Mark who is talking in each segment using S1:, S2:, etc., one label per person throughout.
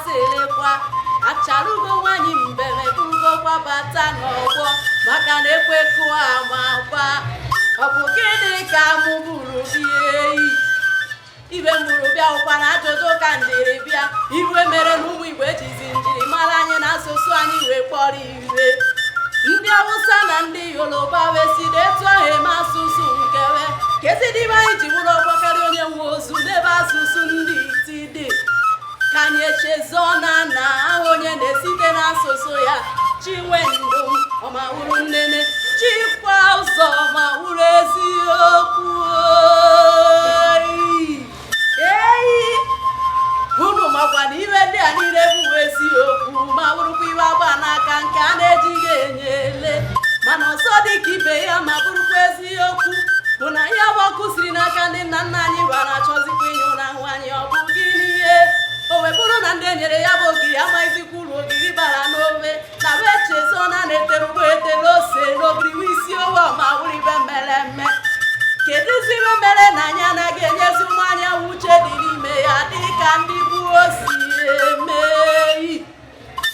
S1: zịrịkwa. Achalugo nwaanyị mbem eburugokwa bata n'ọgbọ, maka na ekwe kụọ ama agba. Ọ bụ gịnị ka mụ buru bịa eyi? Ibe m buru bịa ụkwa na ajụjụ ka m jiri bịa. Iwe mere na ụmụ Igbo ejizi njirimara anyị na asụsụ anyị wee kpọrọ iwe. Ndị Awụsa na ndị Yoruba wee si etu ahụ eme asụsụ nkewe. Kezidi ibe anyị ji bụrụ ọgbọ karịa onye nwe ozu n'ebe asụsụ ndị iti dị? Ka anyị echezọ na na aha onye na-esite n'asụsụ ya. Chinwendụ ọmawụrụ nnene, Chikwa ụzọ ọmawụrụ eziokwu. Eyi, unu makwa na ibe ndị a niile bụ eziokwu, ma bụrụkwa iwe agba n'aka nke a na-ejighị enye ele. Mana ọzọ dị ka ibe ya, ma bụrụkwa eziokwu, bụ na ya bụ ọkụ siri n'aka ndị nna nna anyị gwara achọzikwa ịnyụ n'ahụ anyị. Ọ bụ gịnị ihe o wee bụrụ na ndị e nyere ya bụ ogiri amaghịzikwa uru ogiri bara n'ofe, na wee chezọ na na-etere ugbo etere ose n'ogiri wee isi owe ma wụrụ ibe mere eme? Kedụzi ibe mere na anyị anaghị enyezi ụmụ anyị uche dị n'ime ya dịka ndị gboo si eme?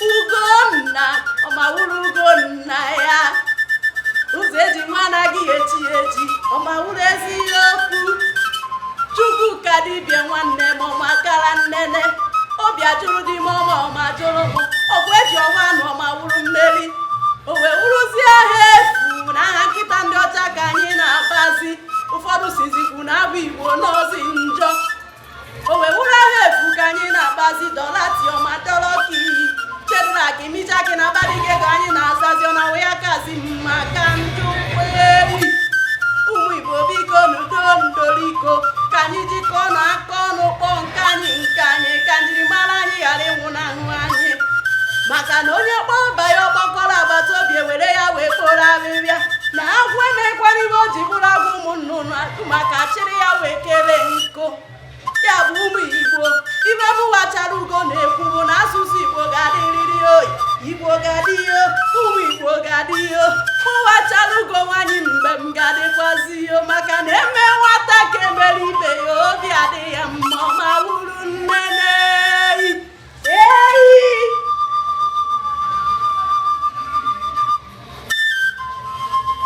S1: Ugonna ọmawụrụ Ugonna ya, ụzọ eji nwa anaghị echi echi, ọmawụrụ eziokwu. Chukwuka dibịa nwanne m, ọmakara nnene obi ajụrụ dị m ọma, ọma jụrụ m ọgwụ eji ọwa anụ, ọmawụrụ mmeri. O wee wụrụzie aha efu na aha nkịta ndị ọcha ka anyị na-abazi. Ụfọdụ sizikwu na abụ Igbo n'ozi njọ. O wee wụrụ aha efu ka anyị na-akpazi. Dọlatiọma dọlọki Chedrak Mishaki na Abednego anyị na-azazi, ọ na wee ya kazi mma ka njụ ewi. Ụmụ Igbo, biko, n'udo ndoriko, ka anyị jikọọ na aka ọnụ kpọọ nke anyị nke anyị, ka njirimara anyị ghara ịnwụ n'ahụ anyị. Maka na onye kpọọ ọba ya ọkpọkọrọ, agbata obi ewere ya wee kporo ahịhịa. Na agwọ emekwara ibe o ji bụrụ agwọ, ụmụ nnụnụ maka chịrị ya wee kere nkụ ya. Bụ ụmụ Igbo, ibe m wachara ugo na-ekwu bụ na asụsụ Igbo ga-adịrịrị oyi. Igbo ga-adị yo, ụmụ Igbo ga-adị yo. Mụ wachara ugo nwaanyị mgbe m ga-adịkwazi yo, maka na eme nwata ka emere ibe.